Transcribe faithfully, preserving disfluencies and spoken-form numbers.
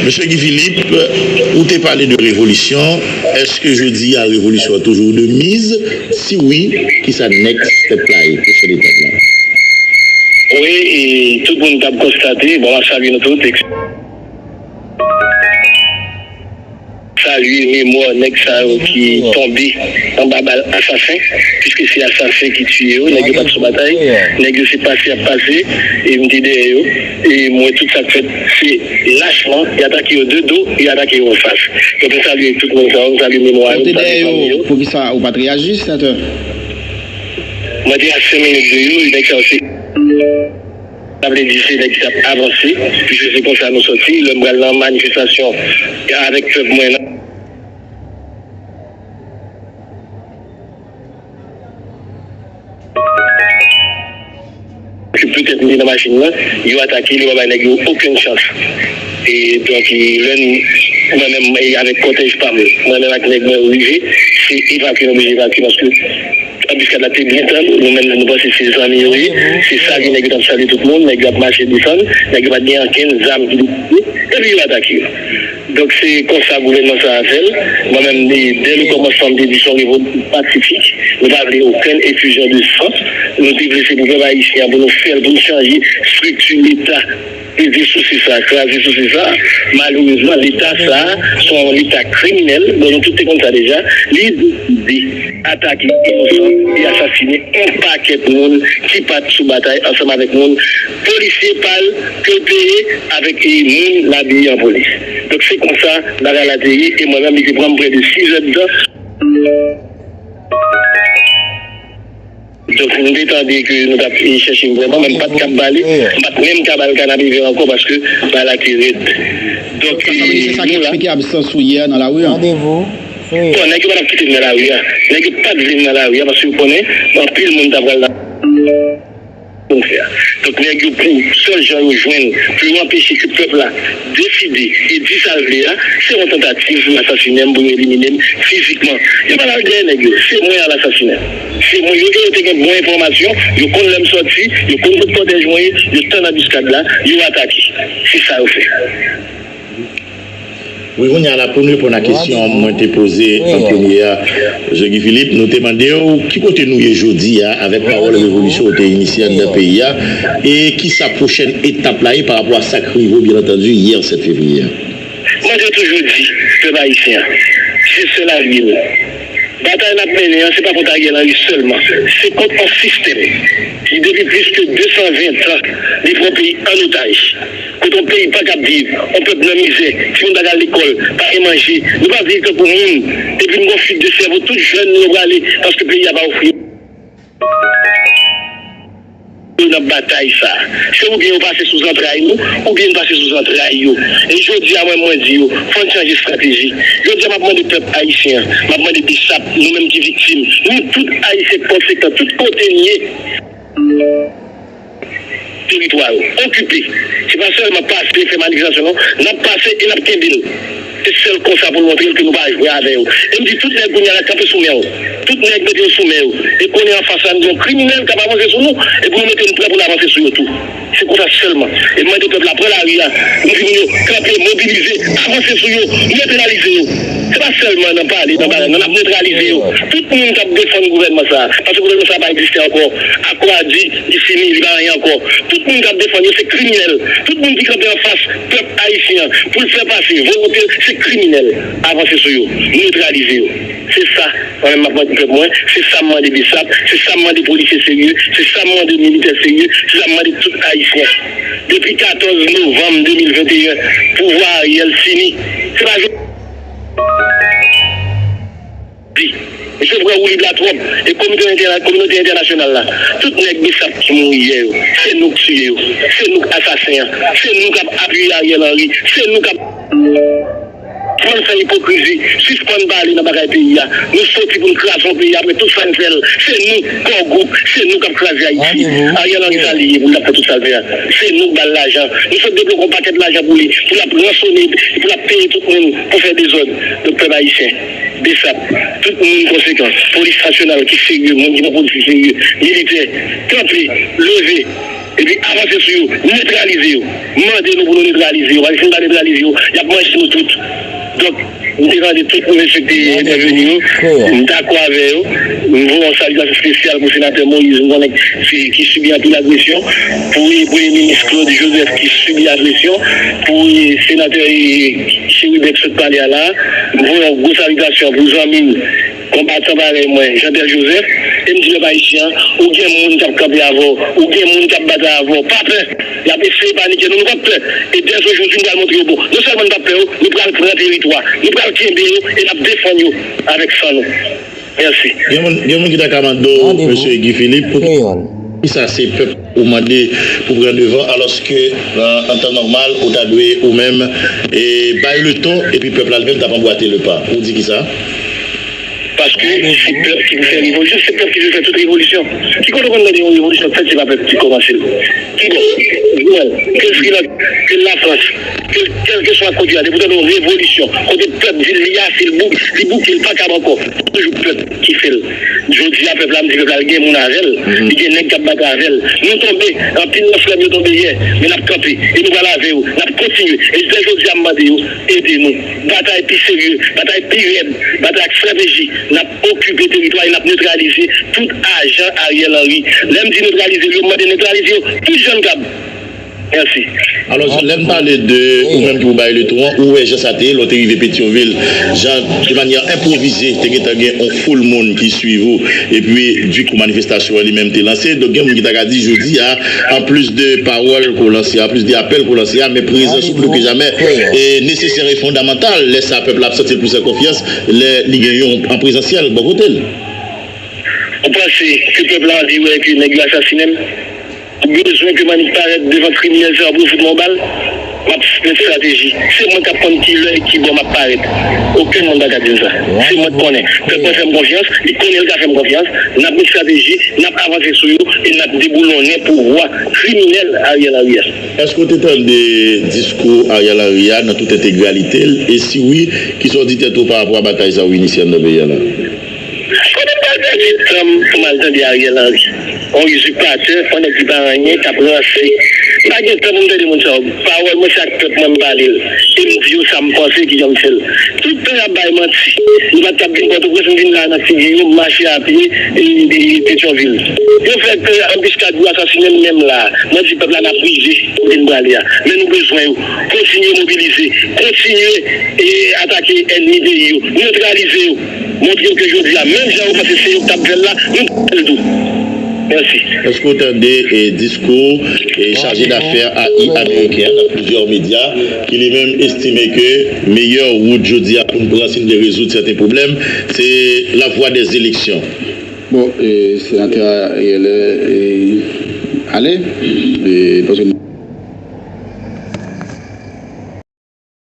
Mesye Guy Philippe, ou te pale de revolisyon. Èske jodi a revolisyon an toujou de miz? Si wi, kisa next step la ye, pwochèn etap la? Wi, e tout moun k ap konstate, bon, m ap salye nou tout, salye memwa nèg sa yo ki tonbe anba bal asasen, piske se asasen ki tiye yo, nèg yo pa t sou batay, nèg yo se pase y ap pase, e m te dèyè yo, e m wè tout sa k fèt, se lachman, y atake yo de do, y atake yo anfas. Donk, m salye tout moun sa yo, m salye memwa yo, m salye fanmi yo. Poukisa ou pa t reyaji, senatè? Mwen te a senk minit de yo, e nèg sa yo se Sa vle di se nèg ki t ap avanse, piske se konsa nou sòti. Lè m pral nan manifestasyon avèk pèp mwen nan. Ke petèt m te nan machin nan, yo atake l, yo pa bay nèg yo okenn chans. E donk, e, lè n, mwen menm, e, avèk kòtèj pa m, mwen menm ak nèg mwen yo rive, se evakye, nou oblije evakye, paske anbiskad la te byen tann, nou menm nou panse se zanmi yo ye, se sa ki nèg yo t ap salye tout moun, nèg yo ap mache desann, nèg yo pa t gen ankenn zam ki te, epi yo atake yo. Donk se konsa gouvènman sa a fè l. Mwen menm, de, dè le kòmansman, m te di se yon revolisyon pasifik, nou pa vle okenn efizyon de san, nou te vle se pou pèp ayisyen an, pou nou fè l, pou nou chanje estrikti Leta. Peze sou se sa, kraze sou se sa. Malerezman, Leta sa a, se yon Leta kriminèl. Bon, nou tout te konn sa deja. Li deside atake inosan e asasinen yon pakèt moun ki pa t sou batay ansanm avèk moun polisye pa l ke l peye avèk, e, moun l abiye an polis. Donk, se konsa bagay la te ye, e mwen menm, li te pran m prè de sis èdtan. Donk, m te tande ke nou t ap, e, chèche m vrèman, men m pa t kab pale, m pa t menm ka ba l kanapevè ankò paske bagay la te rèd. Donk, e, nou la. Sa vle di se sa ki eksplike absans ou yè nan lari a? Bon, nèg yo pa t ap kite m nan lari a. Nèg yo pa t vle m nan lari a paske yo konnen anpil moun ta pral nan pou m fè a. Donk, nèg yo, pou sèl jan yo jwenn pou yo anpeche ke pèp la deside e di sa l vle a, se yon tantativ pou yo asasinen m, pou yo elimine m fizikman. Yo pa t al dèyè nèg yo, se mwen y al asasinen. Se mwen, yo, yo te gen bon enfòmasyon, yo konn lè m sòti, yo konn kot kòtèj mwen ye, yo tann anbiskad la, yo atake. Se sa yo fè. Wi, kounye a la, pou n reponn a kesyon mwen te poze an premye a, Jean Guy Philippe, nou te mande w ki kote nou ye jodi a avèk pawòl revolisyon ou te inisye anndan peyi a, e kisa pwochèn etap la ye pa rapò a sa k rive w, byen antandi, yè sèt fevriye a? Mwen te toujou di, pèp ayisyen an, se sèl alye nou. Batay n ap mennen an, se pa kont Ariel Henry sèlman, se kont yon sistèm ki, depi plis ke de san ven tan, li pran peyi an otaj. Kote yon peyi pa kab viv, yon pèp nan mizè, timoun pa ka al lekòl, pa gen manje, nou pa viv tankou moun, epi n gon fig de sèvo, tout jèn nou yo prale, paske peyi a pa ofri yo nan batay sa a. Se oubyen yo pase sou zantray nou, oubyen n pase sou zantray yo. E jodi a, mwen, mwen di yo, fò n chanje estrateji. Jodi a, m ap mande pèp ayisyen an, m ap mande BSAP, nou menm ki viktim, nou tout ayisyen konsekan, tout kote n ye, teritwa yo okipe. Se pa sèlman pase, fè manifestasyon, non. N ap pase e n ap kenbe l. Se sèl konsa pou n montre l ke nou pa jwe avè yo. E m di tout nèg kounye a la kanpe sou men w. Tout nèg mete yo sou men yo. E konnen anfas la, n gen yon kriminèl k ap avanse sou nou. E pou nou mete n prè pou n avanse sou yo tou. Se konsa sèlman. E m mande pèp la pran lari a. M di moun yo kanpe, mobilize, avanse sou yo, netralize yo. Se pa sèlman nan pale, nan bagay, non, n ap netralize yo. Tout moun k ap defann gouvènman sa a, paske gouvènman sa a pa egziste ankò. Akò a di, li fini, li pa anyen ankò. Tout moun k ap defann yo, se kriminèl. Tout moun ki kanpe anfas pèp ayisyen an, pou l fè pase volonte l, se kriminèl. Avanse sou yo, netralize yo. Se sa, mwen menm, m ap mande pèp mwen, se sa m mande BSAP, se sa m mande polisye serye, se sa m mande militè serye, se sa m mande tout ayisyen. Depi katòz novanm de mil venteyen, pouvwa Ariel fini. Se pa jodi. Misye pran woulib la twòp. E komite entèna-, kominote entènasyonal la, tout nèg BSAP ki mouri yè yo, se nou k tiye yo. Se nou k asasen an. Se nou k ap apiye Ariel Henry. Se nou k ap Sispann fè ipokrizi, sispann pale nan bagay peyi a. Nou soti pou n kraze yon peyi apre tout sa n fè l. Se nou, Core Group, se nou k ap kraze Ayiti. Ariel Henry sa li ye pou l t ap fè tout sa l fè a. Se nou k ba l lajan. Nou sot debloke yon pakèt lajan pou li, pou l ap ransone, pou l ap peye tout moun pou fè dezòd. Donk, pèp ayisyen, BSAP, tout moun konsekan, polis nasyonal ki serye, moun ki pran pozisyon serye, militè, kanpe, leve, epi avanse sou yo, netralize yo. M mande nou pou nou netralize yo, paske si nou pa netralize yo, y ap manje nou tout. Donk, m te tande tout mesye ki te entèveni yo, m dakò avè yo. M voye yon salitasyon espesyal pou senatè Moïse, m konnen ki, ki sibi anpil agresyon, pou premye minis Claude Joseph ki sibi agresyon, pou senatè Chérubin k sot pale a la, m voye yon gwo salitasyon pou zanmi m, konbatan parèy mwen, Jean Pierre Joseph, e m di pèp ayisyen an, ou gen moun k ap kanpe avè w, ou gen moun k ap batay avè w, pa pè. Y ap eseye panike nou, nou p ap pè. E dèzojodi, nou pral montre yo, bon, non sèlman nou p ap pè yo, nou pral pran teritwa, nou pral kenbe yo e n ap defann yo avèk san nou. Mèsi. Gen moun, gen moun ki ta ka mande w, mesye Guy Philippe, pou kisa se pèp ou mande pou pran devan, alòske, nan, an tan nòmal, ou ta dwe ou menm, e, bay leton, epi pèp la li menm t ap anbwate lepa. Ou di kisa? Paske se pèp ki fè revolisyon, se pèp ki dwe fè tout revolisyon. Ki kote w konn tande yon revolisyon fèt, se pa pèp ki kòmanse l? Ki bò? Jwèl, ke l Frilank, ke l Lafrans, ke l, kèlkeswa kote a, depi w tande yon revolisyon, kote pèp di l li ase, l bou-, li bouke, l pa kab ankò, se toujou pèp ki fè l. Jodi a, pèp la, m di pèp la, l gen moun avè l, li gen nèg k ap batay avè l. Nou tonbe, anpil nan frè m yo tonbe yè, men n ap kanpe, e nou pral avè yo, n ap kontinye. E jis jodi a, m mande yo, ede nou. Batay pi serye, batay pi rèd, batay ak estrateji. N ap okipe teritwa e n ap netralize tout ajan Ariel Henry. Lè m di netralize yo, m mande netralize yo tout jan n kab. Mèsi. Alò, lè n pale de ou menm ki pou bay leton an, ou wè jan sa te ye, lè w te rive Petyonvil, jan de manyè enpwovize, te gentan gen yon foul moun ki swiv ou, epi dikou manifestasyon an li menm te lanse. Donk, gen moun ki ta ka di jodi a, anplis de pawòl ke w lanse a, anplis de apèl ke w lanse a, men prezans ou plis ke jamè, e nesesè e fondamantal, lè sa pèp la ap santi l plis an konfyans, lè li gen yon an prezansyèl bò kote l. Ou panse ke pèp la anvi wè ke nèg yo asasinen m? Ou bezwen ke m annik parèt devan kriminèl sa yo pou yo fout mwen yon bal? M ap met estrateji. Se mwen k ap konn ki lè e ki bò m ap parèt. Okenn moun pa ka di m sa. Se mwen k konnen. Pèp mwen fè m konfyans, li konnen l ka fè m konfyans. N ap met estrateji, n ap avanse sou yo e n ap deboulonnen pouvwa kriminèl Ariel Henry a. Èske w te tande diskou Ariel Henry a nan tout entegralite l? E si wi, kisa w di tèt ou pa rapò a batay sa w inisye anndan peyi a la? Kote m pral pèdi tan m pou m al tande Ariel Henry? Yon izipatè, yon nèg ki pa anyen, k ap ranse. M pa gen tan pou m tande moun sa yo. Pawòl mwen se ak pèp mwen m pale l. E m di yo sa m panse, kijan m fè l. Tout tan y ap bay manti. Nou pa t ap vin Pòtoprens, m vin la nan figi yo, m mache a pye, e, e, Petyonvil. Yo fè anbiskad, yo asasinen m menm la. Mwen di pèp la n ap rive kote n prale a. Men nou bezwen yo. Kontinye mobilize. Kontinye, e, atake ènmi peyi yo. Netralize yo. Montre yo ke jodi a, menm jan yo panse se yo k t ap fè l la, nou t ap fè l tou. Mèsi. Èske w tande, e, diskou, e, chaje dafè A I ameriken an nan plizyè medya ki li menm estime ke meyè wout jodi a pou n pran si n vle rezoud sèten pwoblèm, se la voie des élections? Bon, e, senatè Ariel, e, ale, e, paske